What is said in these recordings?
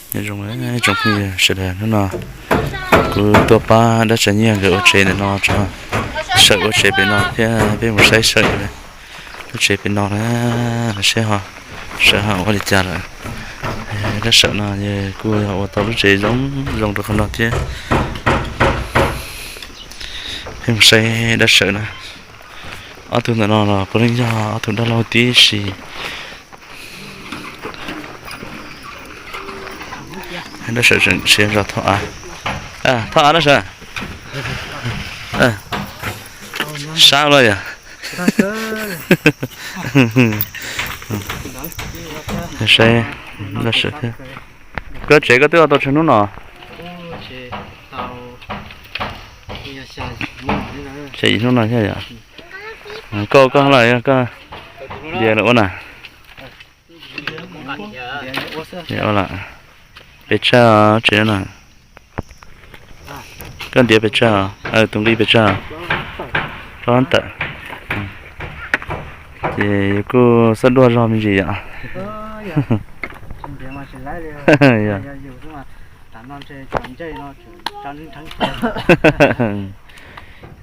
Nyob zoo tsoom phooj ywg sawv daws, hnub no kuv tuaj pab dab Tsav Nyiaj nkawd ua tsev ntawm no tso, sawv ua tsev pem no thiab peb mus saib sawv lub tsev pem no na, seb ho sawv ho ua li cas lawm. Dab sawv no kuj yog ua tau lub tsev zoo zoo rau qhov no thiab. Peb mus saib dab sawv na. Ob tug ntawm no los puav leej yog ob tug dab laug tib si. Dab sawv tseem siav zog thauj av. Thauj av dab sawv. Sab luaj yom. Saib dab sawv thiab. Koj tsev koj twb ua tau tsawg hnub no? Xya yim hnub no thiab yom. Koj, koj los yog koj ntiav lawm ua na? Pes tsawg tsev no? Koj ntiav pes tsawg? Tus nqi pes tsawg? Plaub tawm. Ces yus kuj xab duaj zog me ntsis yom.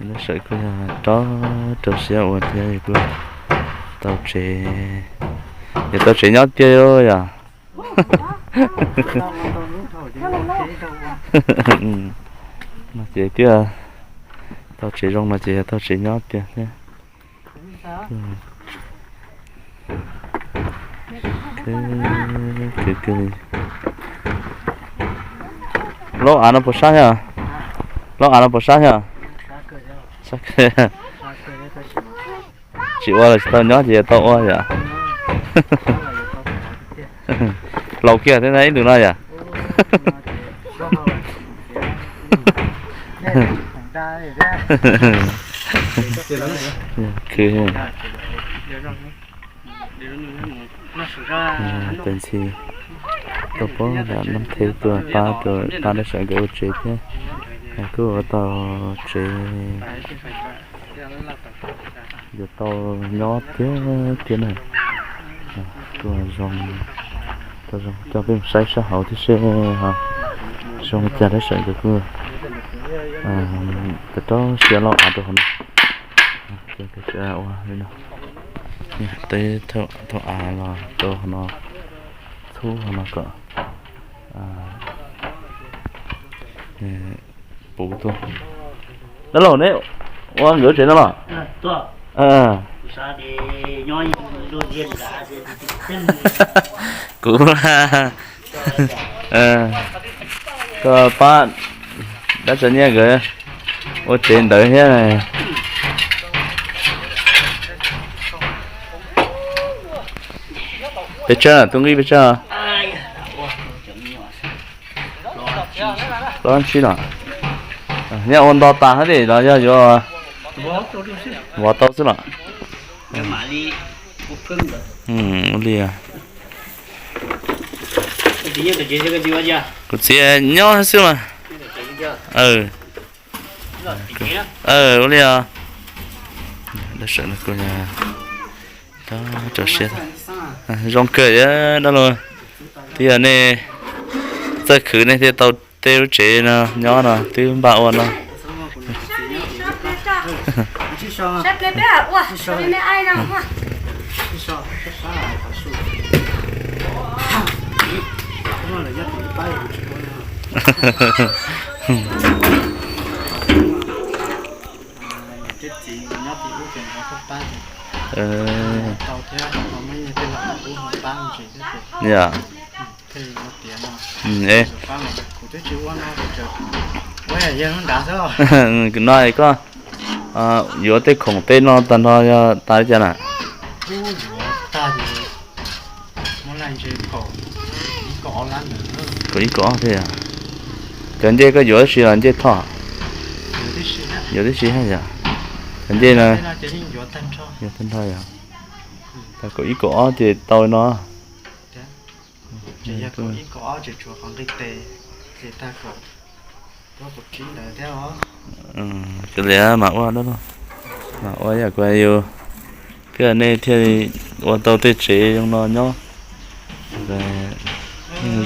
Dab sawv kuj yog rov rau siab ua thiab, yus kuj tau tsev, yus tau tsev nyob tiag yom. No ces twb tau tsev zoo no ces yog tau tsev nyob tiag thiab. Plaub av no puas sab thiab? Plaub av no puas sab thiab? Tsis ua los tsis tau nyob ces yuav tau ua yom. Laus kiag thiab ib ntus no yom. Khwv. Tes ntxhi tuaj pab nab theb tuaj pab, tuaj pab dab sawv nkawd ua tsev thiab. Kuj ua tau tsev, yuav tau nyob tiag tiag na. Kuj zoo, tau zoo coj peb mus saib sab hauv thiab seb zoo li cas dab sawv nkawd kuj rau rau siab lauj av rau hauv no. Ua li no, teb thauj av los rau hauv no, txhub hauv no kom puv tuaj. Dab laug neb ua nkawd tsev no los? Kuv koj pab dab Tsav Nyiaj nkawd ua tsev ntawd thiab. Pes tsawg tus nqi pes tsawg? Plaub tsib los? Nyob ua nto tas hab los yog yuav vov tau xwb los? Ua li, kuv txiv nyob xwb mas. Ua li os. Rau siab, zoo kawg dab laug. Twb yog nej txawj khwv nej thiaj tau tej lub tsev no nyob no twb npaj ua no. Yog. No koj yuav tej khoom tej no tag nrho yog tas li cas na? Kaum ib kaum ob thiab yog? Cov ncej koj yuav tib si los ncej thoj? Yuav tib si hab yog? Cov ncej no yuav tag nrho yog? Tag kaum ib kaum ob ces tau no. Kawg li mas ua, mas ua yam kuv hais yus, kawg nej thiaj li ua tau tej tsev zoo no nyob.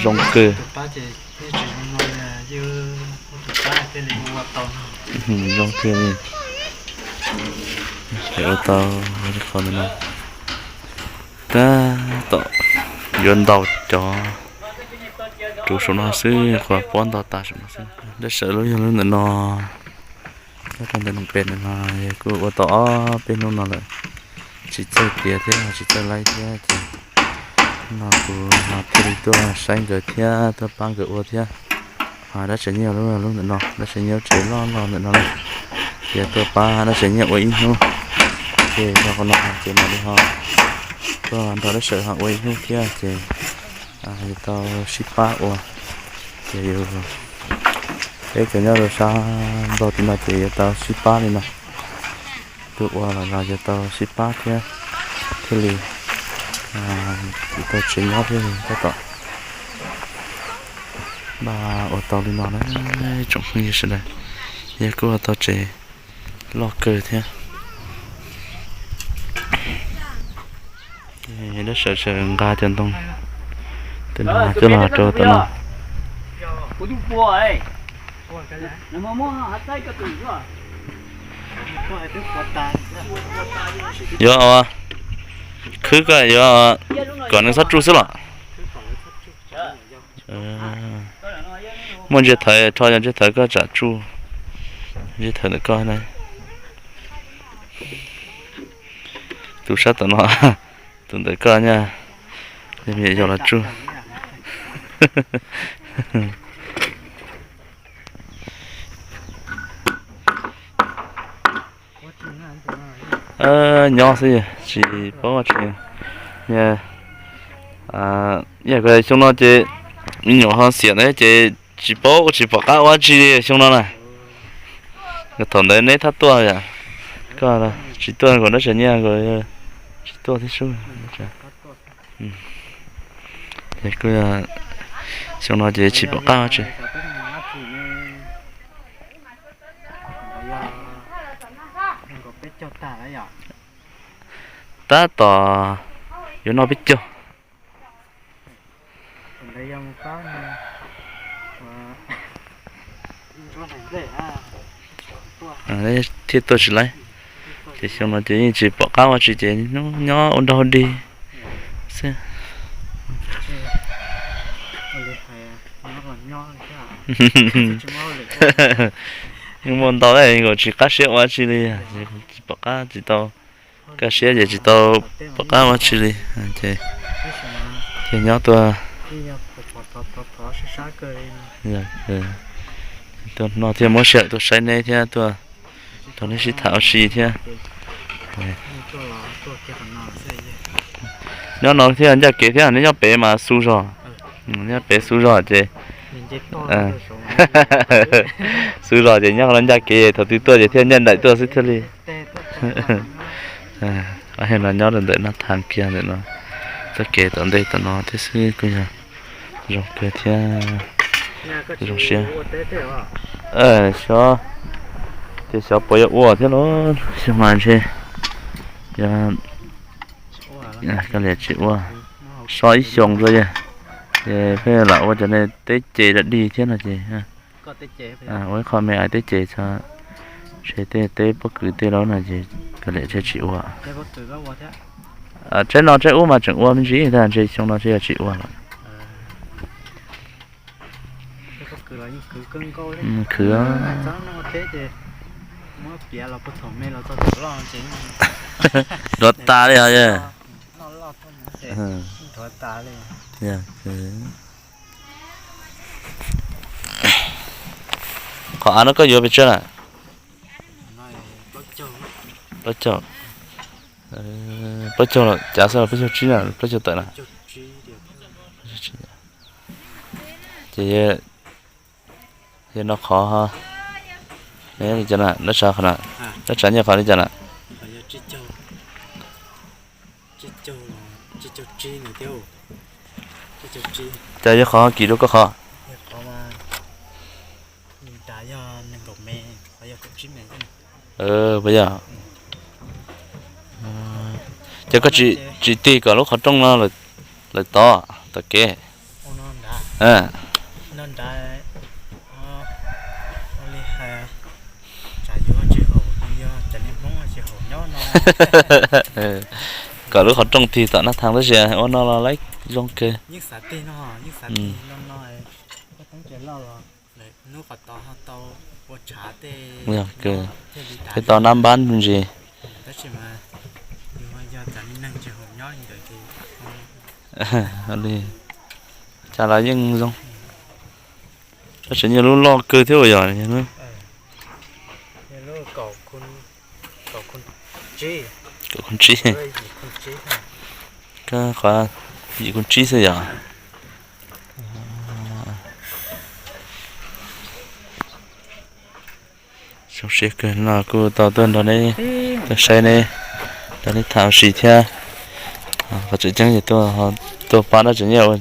Zoo kawg. Zoo kawg li. Ua tau qhov ntawm no. Tab tom yuav ntaus cov rau saum no xwb, qhov pob ntaus tas saum no xwb. Dab Sawm lub yog lub ntawm no. Nyob rau ntawm Noom Pem ntawm no, yog kuj ua tau ob peb hnub no lawm, tsis txawj tiav thiab tsis txawj laib thiab ces no kuv thiaj li tuaj saib nkawd thiab tuaj pab nkawd ua thiab. Dab Sawm Nyiaj lub, lub ntawm no, Dab Sawm Nyiaj lub tsev loj loj ntawm no, ces tuaj pab Dab Sawm Nyiaj ua ib hnub, ces yog qhov no ces mam li ho tuaj nrog Dab Sawm ho ua ib hnub thiab ces yuav tau sib pab ua. Ces yus peb cov nyob rau sab npau tim no ces yuav tau sib pab li no. Tus ua los los yuav tau sib pab thiab, thiaj li tsis tau tsev nyob thiaj li tab tom npaj ua tau li no na. Tsoom phooj ywg sawv daws, yog kuj ua tau tsev loj kawg thiab. Dab Sawm sawv nqa cov ntoo tej no coj los rau tom no. Yuav khwb koj yuav kom nws txhob tsuj xwb los? Muaj ntsia thawv, rho yog ntsia thawv koj tsam tsuj. Ntsia thawv ntawm koj na. Tus sab tom no, tus ntawm koj nyaj, yog los tsuj. Nyob xwb tsis paub ua tsi. Yog xyoo no ces me nyuam ho xiam na ces tsis paub tsis pom qab ua tsi li xyoo no na. Thaum ntawd neb thab tuaj yom, koj tsis tuaj kom Dab Sawm Nyiaj tsis tuaj thiab sub. Ces kuj xyoo no ces tsis pom qab ua tsi. Tab tom yuav noj peb caug. Thiaj tuaj tsis laib. Ces xyoo no ces yeej tsis pom qab ua tsi ces hnub nyob ua nrog dig xwb. Yeej muaj ntau nkaus tsis qab siab ua tsi li, tsis pom qab tsis tau kaj siab ces tsis tau pom qab ua tsi li. Ces nyob tuaj, tuaj no thiaj muab sij hawm tuaj saib neb thiab tuaj nrog neb sib tham ua si thiab. Nyob no thiaj ncaj kev thiab, neb nyob pem mas xu zog. Nyob pem xu zog ces, xu zog ces nyob qhov no ncaj kev, thaum twg tuaj ces thiaj ncaj nraim tuaj xwb thiaj li. No nyob rau ntawm no tham kiag ntawm no, txoj kev tom ntej tom no thiab xwb kuj yog zoo kawg thiab zoo siab. Xyov, ces xyov puas yuav ua thiab los xyov mas ntshe yog koj liam tsis ua, so ib xyoos rau yog, ces pheej lam ua cov teb ces lam dig thiab no ces ua ib qho me ais teb ces txhob, ntshe tej teb pob kws tej laub no ces koj liam ntshe tsis ua. Tsaib no tsaib ub mas tseem ua me ntsis ntag, ntshe xyoo no ntshe yog tsis ua lawm. Khwv, nrov tas li os. Qhov av no koj yuav pes tsawg na? Plaub caug, plaub caug los cav xwb, plaub caug tsib na, plaub caug tawm na. Ces yog no qhov, dab tsa qhov na, dab tsa nyiaj qhov li cas na? Cas yog qhov kis rau koj qhov? Puas yog? Ces koj tsis tig kom lub qhov rooj no lawm tod tom kev? Noj nrad, ua li hais, tsam yus tsis haum, yog cov niag Hmoob tsis haum nyob no. Kom lub qhov rooj tig tom Nab Thaj tab sis ua no los laib zoo kawg. Yeej xav tig no, yeej xav tig no no, koj teeb ces loj los hnub qhov tod ho tau ua tshav tej, thiaj li tau nab npab ntsis. Tab sis mas yus yog cov niag neeg tsis haum nyob li ntawd ces li cas los yeej zoo. Tab sis yog lub loj kawg thiab uas yog kaum tsib, koj qhov yim khum tsib xwb yom. Zoo siab kawg no kuj tau tuaj nrog neb, tuaj saib neb, nrog neb tham ua si thiab. Qhov tseem ceeb ces tuaj pab dab tseem nyiaj ua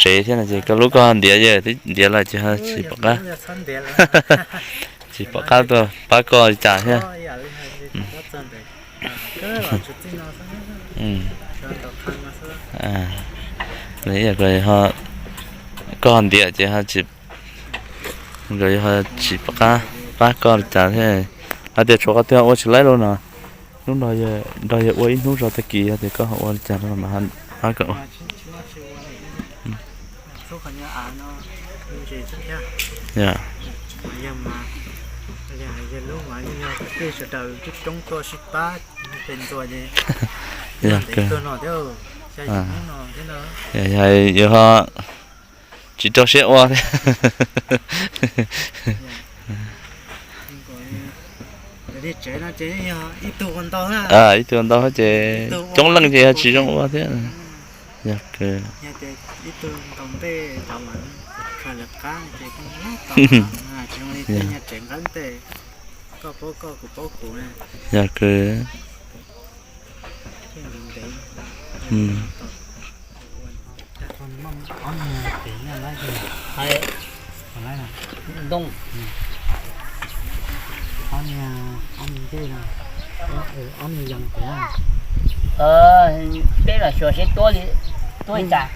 tsev thiab no ces koj lub koj ntiav, ntiav lawm ces ho tsis pom qab, tsis pom qab tuaj pab koj li cas thiab. Koj ntiav ces ho tsis, nkawd ho tsis pom qab pab koj li cas thiab. Hais tias tshuav qhov twg ua tsis laib los no, hnub no nrog yawg ua ib hnub tso, tag kis yog tias koj ho ua li cas no mas pab koj ua. Yog, yog ho tsis rau siab ua thiab. Ib tug ntau ces coob leej ces yog tsis zoo ua thiab. Yog kawg. Yog kawg. Peb los xyuas seb tuab li, tuab li cas.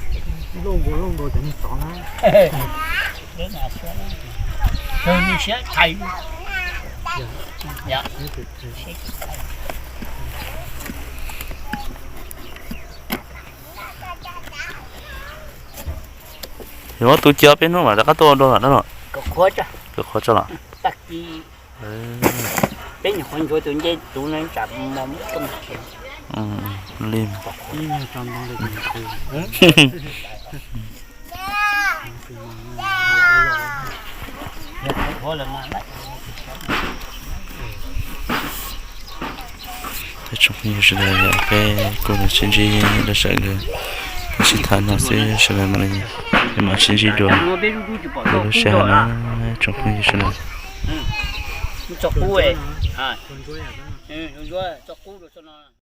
Yuav tu cia peb hnub mam rov qab tuaj dua lawm na los? Kawm qhuav tso los? Peb nyuam qhuav ntsuav tus ncej tus no tsam mos muab toj tsev. Li. Tsoom phooj ywg sawv daws, peb kuj los sib ntsib dab sawv daws, sib tham no xwb sawv daws, mam sib ntsib dua lub sij hawm no tsoom phooj ywg sawv daws.